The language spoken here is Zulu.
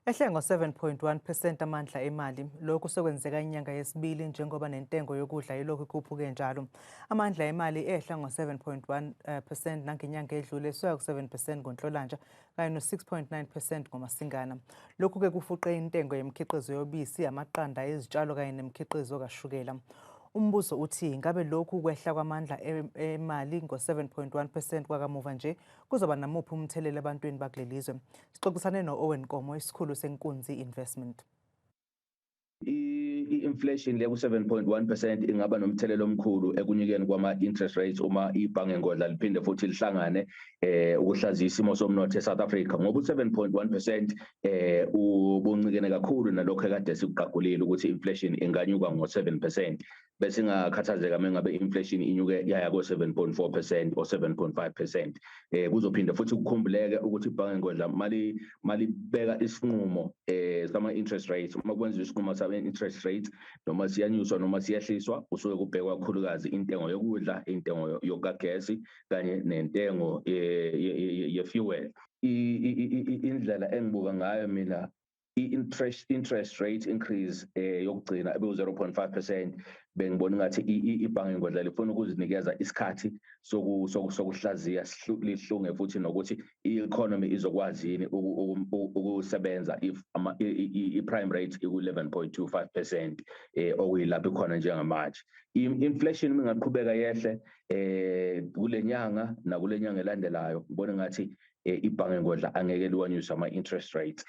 Ehle ngo-7.1% amandla emali. Lokhu sekwenzeka inyanga yesibili njengoba nentengo yokudla ilokhu ikhuphuke njalo. Amandla emali ehla ngo-7.1% nangenyanga edlule, esuka ku-7% ngoNhlolanja kanye no-6.9% ngoMasingana. Lokhu-ke kufuqe intengo yemikhiqizo yobisi, amaqanda, izitshalo kanye nemikhiqizo kashukela. Umbuzo uthi ngabe lokhu kwehla kwamandla emali ngo-7.1% kwakamuva nje kuzoba namuphi umthelela ebantwini bakuleli zwe? Sixoxisane no-Owen Nkomo, isikhulu seNkunzi Investment. I-inflation le ku-7.1% ingaba nomthelela omkhulu ekunyukeni kwama-interest rates uma ibhange ngodla liphinde futhi lihlangane ukuhlaziya isimo somnotho eSouth Africa, ngoba u-7.1% ubuncikene kakhulu nalokho ekade sikuqagulile ukuthi inflation inganyuka ngo-7%. Bese ingakhathazeka mengabe inflation inyuke yaya ko-7.4% or 7.5%. Kuzophinde futhi kukhumbuleke ukuthi ibhange ngodla mali malibeka isinqumo sama interest rates, uma kwenziwa isinqumo sama interest rates, noma siyanyuswa noma siyehliswa, kusuke kubhekwa kakhulukazi intengo yokudla, intengo yokagesi kanye nentengo ye-fuel. Indlela engibuka ngayo mina, i-interest interest rate increase yokugcina ebewu 0.5%, bengibona ngathi ibhange ngodla lifuna ukuzinikeza isikhathi sokuhlaziya, lihlunge futhi nokuthi i-economy izokwazi yini ukusebenza if i-prime rate iku-11.25%, okuyilapho ikhona njengamanje. I-inflation ingaqhubeka yehle kule nyanga nakule nyanga elandelayo, ngibona ngathi ibhange ngodla angeke liwanyuse ama-interest rates.